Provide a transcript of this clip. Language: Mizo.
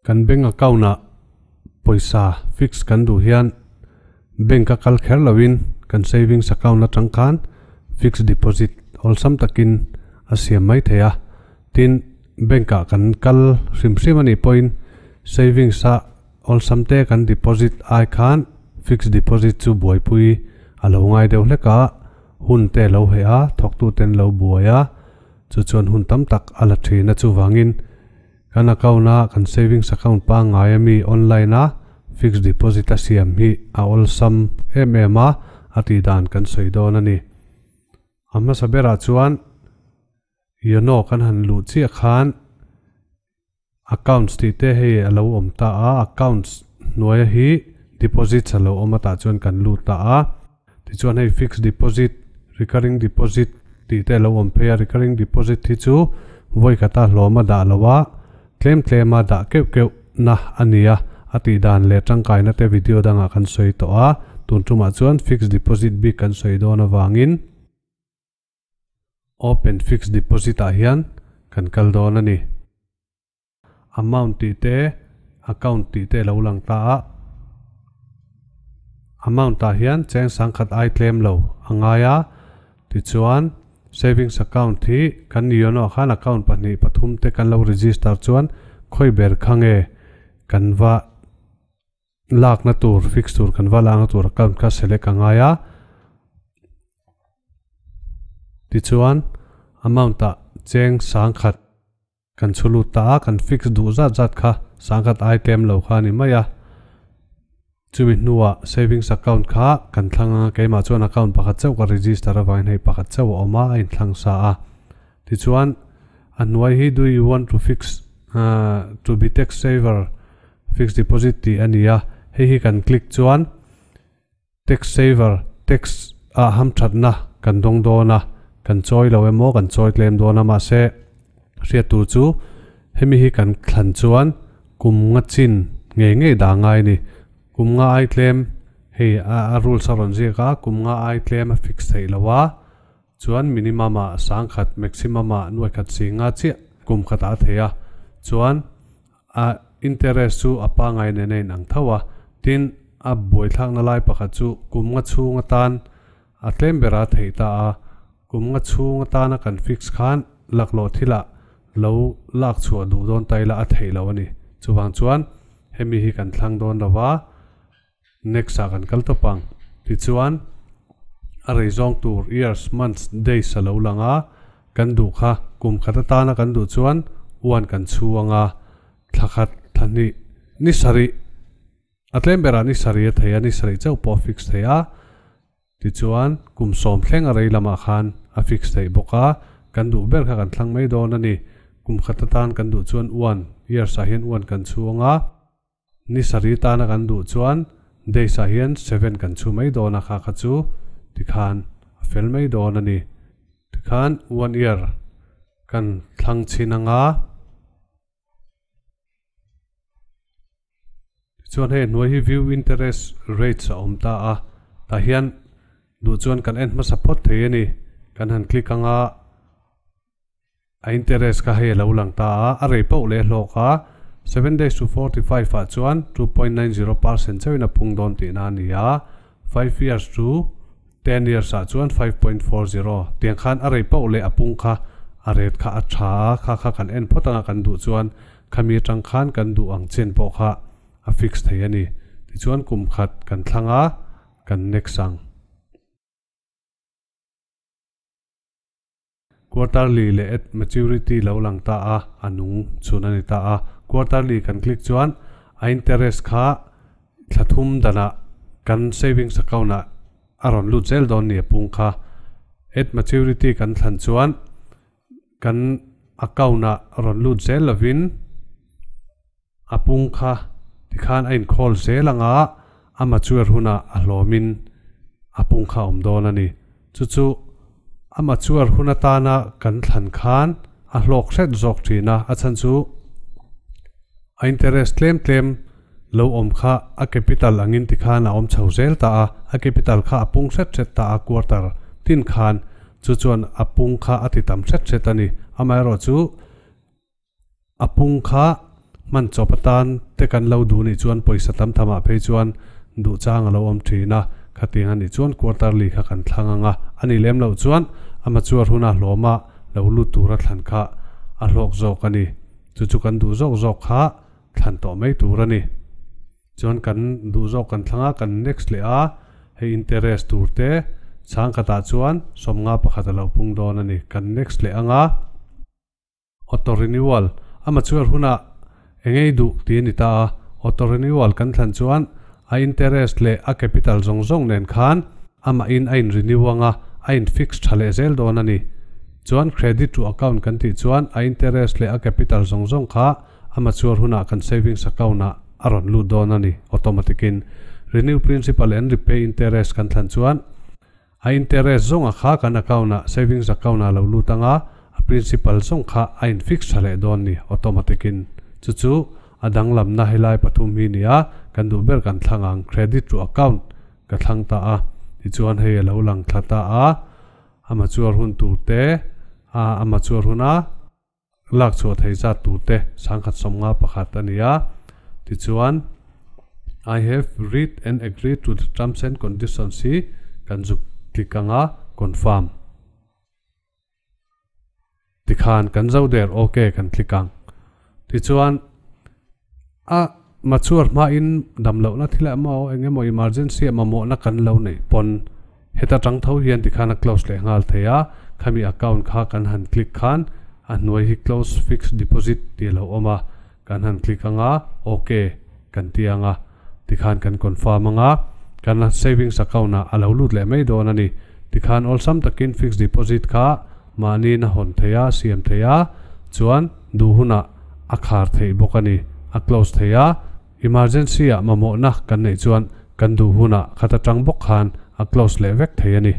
Kan bank account ah pawisa fix kan duh hian bank a kal kher loin kan savings account atang khan fixed deposit awlsam takin a siam mai thei a. Tin, bank ah kan kal hrim hrim a nih pawhin savings a awlsam te kan deposit ai khan fixed deposit chu buaipui a lo ngai deuh hlek a, hun te a lo heh a, thawktu ten lo buai a, chu chuan hun tam tak a la thin a chuvangin Kan account a kan savings account pangngai ami online a fixed deposit a siam hi a awlsam em em a, a tih dan kan sawi dawn a ni. A hmasa berah chuan Yono kan han luh chiah khan accounts tih te hei a lo awm ta a, accounts hnuaia hi deposits a lo awm a tah chuan kan lut ta a. Tichuan hei fixed deposit, recurring deposit tih te a lo awm phei a, recurring deposit hi chu vawi khata hlawm a dah lo a, tlem tlem a dah keuh keuh na a ni a, a tih dan leh tangkaina te video dangah kan sawi tawh a, tun tumah chuan fixed deposit bik kan sawi dawn avangin open fixed deposit ah hian kan kal dawn a ni. Amount tih te, account tih te a lo lang ta a. Amount ah hian cheng sangkhat ai tlem lo a ngai a. Tichuan, savings account hi kan yono ah khan account pahnih pathum te kan lo register chuan khawi ber kha nge kan va lakna tur fix tur kan va lakna tur account kha select a ngai a. Tichuan, amount ah cheng sangkhat. Kan chhu lut ta a, kan fix duh zat zat kha sangkhat ai tlem lo kha a ni mai a. Chumi hnuah savings account kha kan thlang anga keimah chuan account pakhat chauh ka register avangin hei pakhat chauh a awm a, a inthlang sa a. Tichuan a hnuai hi do you want to fix to be tax saver fixed deposit tih a ni a, hei hi kan click chuan Tax saver, tax ah hamthatna kan dawng dawn a, kan chawi lo emaw kan chawi tlem dawn a, mahse hriat tur chu hemi hi kan thlan chuan kum nga chin ngei ngei dah ngai a ni. Kum nga ai tlem hei a rules a rawn ziak a, kum nga ai tlem a fix theih lo a, chuan minimum ah sangkhat maximum ah nuaikhat si nga chiah kum khat ah a thei a, chuan A interest chu a pangai nen a inang tho a, tin, a buaithlakna lai pakhat chu kum nga chhung atan a tlem bera theih ta a, kum nga chhung atana kan fix khan laklawh thilah lo lak chhuah duh dawn ta ila a theih loh a ni. Chuvang chuan hemi hi kan thlang dawn lo va, next ah kan kal tawp ang. Tichuan a rei zawng tur years, months, days a lo lang a, kan duh kha kum khat atana kan duh chuan one kan chhu ang a, thla khat, thla hnih, ni sarih, a tlem berah ni sarih a thei a, ni sarih chauh pawh a fix thei a. Tichuan kum sawm thleng a rei lamah khan a fix theih bawk a, kan duh ber kha kan thlang mai dawn a ni. Kum khat atan kan duh chuan one years ah hian one kan chhu ang a. Ni sarih tana kan duh chuan days ah hian seven kan chhu mai dawn a kha kha chu tikhan a fel mai dawn a ni. Tikhan one year kan thlang chhin anga. Tichuan hei hnuai hi view interest rates a awm ta a, tah hian duh chuan kan en hmasa phawt thei a ni. Kan han click anga. A interest kha hei a lo lang ta a, a rei poh leh hlawk a, seven days to 45 ah chuan 2.90% chauhin a phung dawn tihna a ni a, five years to ten years ah chuan 5.40 tiang khan a rei poh leh a pung kha a ret kha a tha a, kha kha kan en phawt anga kan duh chuan khami atang khan kan duh ang chen pawh kha a fix thei a ni. Tichuan kum khat kan thlang a, kan next ang. Quarterly leh at maturity lo lang ta a, a nung chhun a ni ta a. Quarterly kan click chuan a interest kha thla thum danah kan savings account ah a rawn lut zel dawn ni a pung kha. At maturity kan thlan chuan kan account ah rawn lut zel lovin a pung kha tikhan a inkhawl zel anga a mature hunah a hlawmin a pung kha a awm dawn a ni. Chu chu a mature hun atana kan thlan khan a hlawk hret zawk thin a, a chhan chu a interest tlem tlem lo awm kha a capital angin tikhan a awm chho zel ta a, a capital kha a pung hret hret ta a quarter tin khan chu chuan a pung kha a ti tam hret hret a ni. Amaherawhchu. A pung kha Hman chawp atan te kan lo duh nih chuan pawisa tam tham ah phei chuan duh chang a lo awm thin a, khatiang a nih chuan quarterly kha kan thlang ang a, a nih lem loh chuan a mature huna hlawma lo lut tura thlan kha a hlawk zawk a ni. Chu chu kan duh zawk zawk kha thlan tawh mai tur a ni. Chuan kan duh zawk kan thlang a, kan next leh a, hei interest tur te chhang khatah chuan 51 a lo pung dawn a ni. Kan next leh ang a. Auto renewal, a mature hunah engei duh tih a ni ta a, auto renewal kan thlan chuan a interest leh a capital zawng zawng nen khan amahin a in renew ang a, a in fix tha leh zel dawn a ni. Chuan credit to account kan tih chuan a interest leh a capital zawng zawng kha a mature hunah kan savings account ah a rawn lut dawn a ni automatic in. Renew principal and repay interest kan thlan chuan a interest zawnga kha kan account ah savings account ah lo lut anga a principal zawng kha a in fix tha leh dawn ni automatic in. Chu chu a danglamna helai pathum hi nia kan duh ber kan thlang ang credit to account ka thlang ta a tichuan hei a lo lang thla ta a a mature hun tur te a a mature huna Lak chhuah thei zat tur te 1051 a ni a. Tichuan, I have read and agreed to the terms and conditions hi kan zuk click ang a, confirm. Tikhan kan zo der ok kan click ang. Tichuan, a mature hmain damlohna thil emaw eng emaw emergency ah mamawhna kan lo neih pawn heta tang tho hian tikhan a close leh nghal thei a, khami account kha kan han click khan a hnuai hi close fixed deposit tih a lo awm a, kan han click ang a ok kan ti ang a, tikhan kan confirm ang a, kan savings account ah a lo lut leh mai dawn a ni. Tikhan awlsam takin fixed deposit kha mahniin a hawn thei a, siam thei a, chuan duh hunah a khar theih bawk a ni. A close thei a, emergency ah mamawhna kan neih chuan kan duh hunah khat atang bawk khan a close leh vek thei a ni.